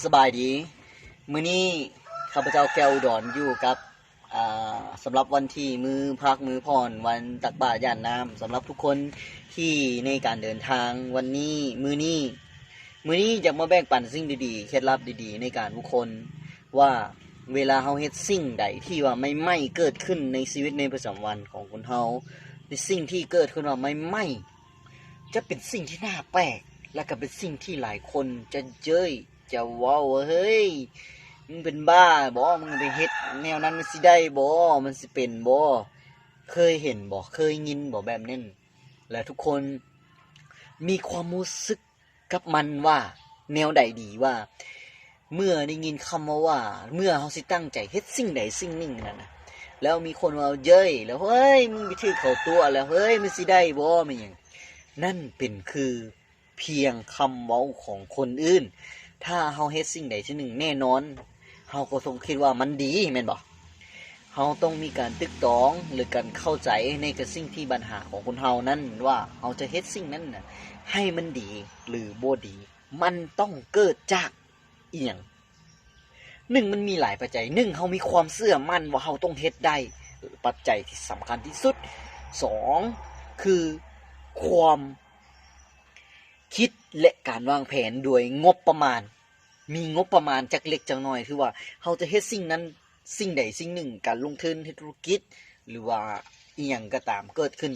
ສະບາຍດີ. ມື້ນີ້ຂ້າພະເຈົ້າແກ້ວອຸດອນຢູ່ກັບ ອ່າ ສຳລັບວັນທີມື້ພັກມື້ຜ່ອນ ວັນຕັກບາດຢາດນ້ຳ ສຳລັບທຸກຄົນທີ່ໃນການເດີນທາງ. ວັນນີ້ ມື້ນີ້ ມື້ນີ້ຢາກມາແບ່ງປັນສິ່ງດີໆ ເຄັດລັບດີໆ ໃນການບຸກຄົນ ວ່າເວລາເຮົາເຮັດສິ່ງໃດທີ່ວ່າໃໝ່ໆເກີດຂຶ້ນໃນຊີວິດໃນປະຈຳວັນຂອງຄົນເຮົາ, ໃນສິ່ງທີ່ເກີດຂຶ້ນວ່າໃໝ່ໆ ຈະເປັນສິ່ງທີ່ໜ້າແປກ ແລະ ກໍເປັນສິ່ງທີ່ຫຼາຍຄົນຈະເຍີ້ຍ ຈະເວົ້າວ່າ ເຮີ້ຍ ມຶງເປັນບ້າບໍ? ມຶງໄປເຮັດແນວນັ້ນ ມັນຊິໄດ້ບໍ? ມັນຊິເປັນບໍ? ເຄີຍເຫັນບໍ? ເຄີຍຍິນບໍແບບນັ້ນ? ແລະ ທຸກຄົນມີຄວາມຮູ້ສຶກກັບມັນວ່າແນວໃດດີ ວ່າ ເມື່ອໄດ້ຍິນຄຳເວົ້າວ່າ ເມື່ອເຮົາຊິຕັ້ງໃຈເຮັດສິ່ງໃດສິ່ງໜຶ່ງນັ້ນນະ ແລ້ວມີຄົນມາເຍີ້ຍ ແລ້ວ ເຮີ້ຍ ມຶງໄປຖືກເຂົາຕົວະ ແລ້ວ ເຮີ້ຍ ມັນຊິໄດ້ບໍ? ແມ່ນຫຍັງ? ນັ້ນເປັນຄືພຽງຄຳເວົ້າຂອງຄົນອື່ນ. ຖ້າເຮົາເຮັດສິ່ງໃດສິ່ງໜຶ່ງ ແນ່ນອນເຮົາກໍຕ້ອງຄິດວ່າມັນດີ ແມ່ນບໍ່? ເຮົາຕ້ອງມີການຕຶກຕອງ ຫຼື ການເຂົ້າໃຈໃນກັບສິ່ງທີ່ບັນຫາຂອງຄົນເຮົານັ້ນ ວ່າເຮົາຈະເຮັດສິ່ງນັ້ນນະໃຫ້ມັນດີ ຫຼື ບໍ່ດີ ມັນຕ້ອງເກີດຈາກອີ່ຫຍັງ? ໜຶ່ງ ມັນມີຫຼາຍປັດໄຈ. ໜຶ່ງ ເຮົາມີຄວາມເຊື່ອໝັ້ນວ່າເຮົາຕ້ອງເຮັດໄດ້, ປັດໄຈທີ່ສຳຄັນທີ່ສຸດ. ສອງ ຄືຄວາມຄິດ ແລະ ການວາງແຜນໂດຍງົບປະມານ, ມີງົບປະມານຈັກເລັກຈັກນ້ອຍ ຄືວ່າເຮົາຈະເຮັດສິ່ງນັ້ນ ສິ່ງໃດສິ່ງໜຶ່ງ, ການລົງທຶນ, ເຮັດທຸລະກິດ ຫຼືວ່າອີ່ຫຍັງກໍຕາມເກີດຂຶ້ນ,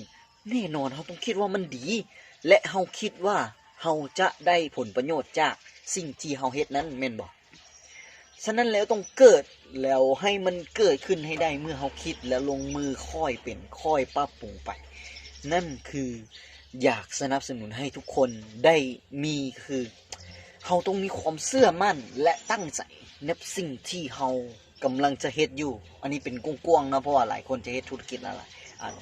ແນ່ນອນເຮົາຕ້ອງຄິດວ່າມັນດີ ແລະ ເຮົາຄິດວ່າເຮົາຈະໄດ້ຜົນປະໂຫຍດຈາກສິ່ງທີ່ເຮົາເຮັດນັ້ນ ແມ່ນບໍ່? ສະນັ້ນແລ້ວຕ້ອງເກີດ ແລ້ວໃຫ້ມັນເກີດຂຶ້ນໃຫ້ໄດ້ ເມື່ອເຮົາຄິດແລ້ວລົງມື ຄ່ອຍເປັນຄ່ອຍປັບປຸງໄປ. ນັ້ນຄືຢາກສະໜັບສະໜູນໃຫ້ທຸກຄົນໄດ້ມີ ຄືເຮົາຕ້ອງມີຄວາມເຊື່ອໝັ້ນ ແລະ ຕັ້ງໃຈໃນສິ່ງທີ່ເຮົາ ກຳລັງຈະເຮັດຢູ່. ອັນນີ້ເປັນກວ້າງໆເນາະ ເພາະວ່າຫຼາຍຄົນຈະເຮັດທຸລະກິດຫຼາຍໆອັນ.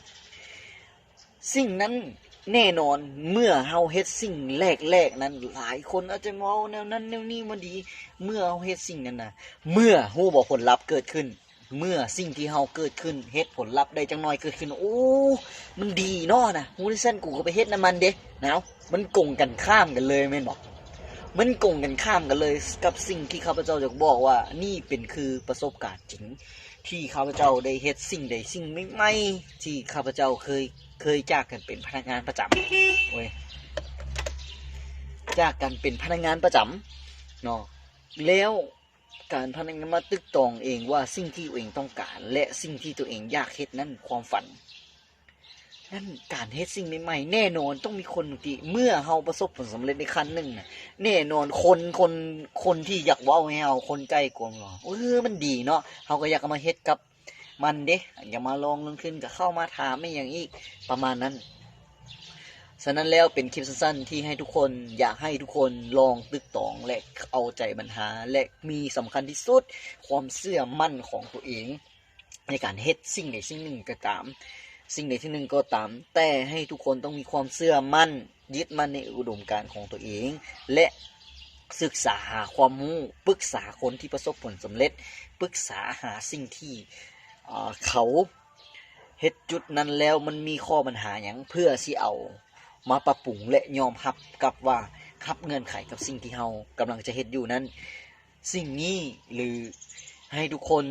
ສິ່ງນັ້ນແນ່ນອນ ເມື່ອເຮົາເຮັດສິ່ງແລກໆນັ້ນ ຫຼາຍຄົນອາດຈະເວົ້າແນວນັ້ນແນວນີ້ບໍ່ດີ. ເມື່ອເຮົາເຮັດສິ່ງນັ້ນນະ ເມື່ອຮູ້ບໍ່ຜົນລັບເກີດຂຶ້ນ ເມື່ອສິ່ງທີ່ເຮົາເກີດຂຶ້ນ ເຮັດຜົນລັບໄດ້ຈັກໜ້ອຍເກີດຂຶ້ນ ໂອ້ ມັນດີເນາະນະ ຮູ້ຈັ່ງຊັ້ນ ກູກໍໄປເຮັດນຳມັນເດ້ ນາວ ມັນກົງກັນຂ້າມກັນເລີຍແມ່ນບໍ່? ມັນກົງກັນຂ້າມກັນເລີຍກັບສິ່ງທີ່ຂ້າພະເຈົ້າຢາກບອກວ່າ ນີ້ເປັນຄືປະສົບການຈິງ ທີ່ຂ້າພະເຈົ້າໄດ້ເຮັດສິ່ງໃດສິ່ງໃໝ່ໆ ທີ່ຂ້າພະເຈົ້າເຄີຍ ເຄີຍຈາກການເປັນພະນັກງານປະຈຳ ໂອ້ຍ ຈາກການເປັນພະນັກງານປະຈຳເນາະ ແລ້ວ ການພະນັກງານມາຕຶກຕອງເອງວ່າສິ່ງທີ່ຕົວເອງຕ້ອງການ ແລະ ສິ່ງທີ່ຕົວເອງຢາກເຮັດນັ້ນ ຄວາມຝັນນັ້ນ ການເຮັດສິ່ງໃໝ່ໆ ແນ່ນອນຕ້ອງມີຄົນທີ່ ເມື່ອເຮົາປະສົບຜົນສຳເລັດໃນຂັ້ນໜຶ່ງນະ ແນ່ນອນຄົນ ຄົນ ຄົນທີ່ຢາກເວົ້າໃຫ້ເຮົາ ຄົນໃກ້ກວມເຮົາ ເອີ ມັນດີເນາະ ເຮົາກໍຢາກເອົາມາເຮັດກັບ ມັນເດ້ ຢາກມາລອງລົງທຶນ ກໍເຂົ້າມາຖາມອີ່ຫຍັງອີກ ປະມານນັ້ນ. ສະນັ້ນແລ້ວເປັນຄລິບສັ້ນໆ ທີ່ໃຫ້ທຸກຄົນ ຢາກໃຫ້ທຸກຄົນລອງຕຶກຕອງ ແລະ ເອົາໃຈບັນຫາ ແລະ ມີສຳຄັນທີ່ສຸດ ຄວາມເຊື່ອໝັ້ນຂອງຕົວເອງ ໃນການເຮັດສິ່ງໃດສິ່ງໜຶ່ງກໍຕາມ ສິ່ງໃດສິ່ງໜຶ່ງກໍຕາມ ແຕ່ໃຫ້ທຸກຄົນຕ້ອງມີຄວາມເຊື່ອໝັ້ນ ຍຶດໝັ້ນໃນອຸດົມການຂອງຕົວເອງ ແລະ ສຶກສາຫາຄວາມຮູ້, ປຶກສາຄົນທີ່ປະສົບຜົນສຳເລັດ, ປຶກສາຫາສິ່ງທີ່ ເອີ ເຂົາເຮັດຈຸດນັ້ນແລ້ວມັນມີຂໍ້ບັນຫາຫຍັງ ເພື່ອຊິເອົາມາປັບປຸງ ແລະ ຍອມຮັບກັບວ່າ ຮັບເງື່ອນໄຂກັບສິ່ງທີ່ເຮົາກຳລັງຈະເຮັດຢູ່ນັ້ນ. ສິ່ງນີ້ ຫຼື ໃຫ້ທຸກຄົນ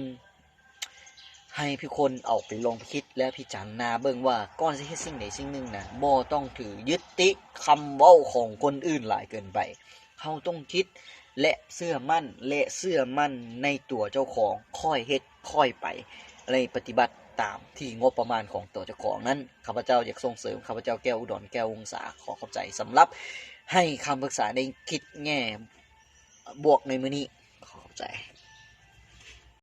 ໃຫ້ທຸກຄົນເອົາໄປລອງຄິດ ແລະ ພິຈາລະນາເບິ່ງວ່າ ກ່ອນຊິເຮັດສິ່ງໃດສິ່ງໜຶ່ງນະ ບໍ່ຕ້ອງຖືຍຶດຕິຄຳເວົ້າຂອງຄົນອື່ນຫຼາຍເກີນໄປ. ເຮົາຕ້ອງຄິດ ແລະ ເຊື່ອໝັ້ນ ແລະ ເຊື່ອໝັ້ນໃນຕົວເຈົ້າຂອງ, ຄ່ອຍເຮັດ ຄ່ອຍໄປ ແລະ ປະຕິບັດຕາມທີ່ງົບປະມານຂອງຕົວເຈົ້າຂອງນັ້ນ. ຂ້າພະເຈົ້າຢາກສົ່ງເສີມ ຂ້າພະເຈົ້າແກ້ວອຸດອນ ແກ້ວວົງສາ ຂໍຂອບໃຈສຳລັບໃຫ້ຄຳປຶກສາໃນຄິດແງ່ບວກໃນມື້ນີ້. ຂໍຂອບໃຈ.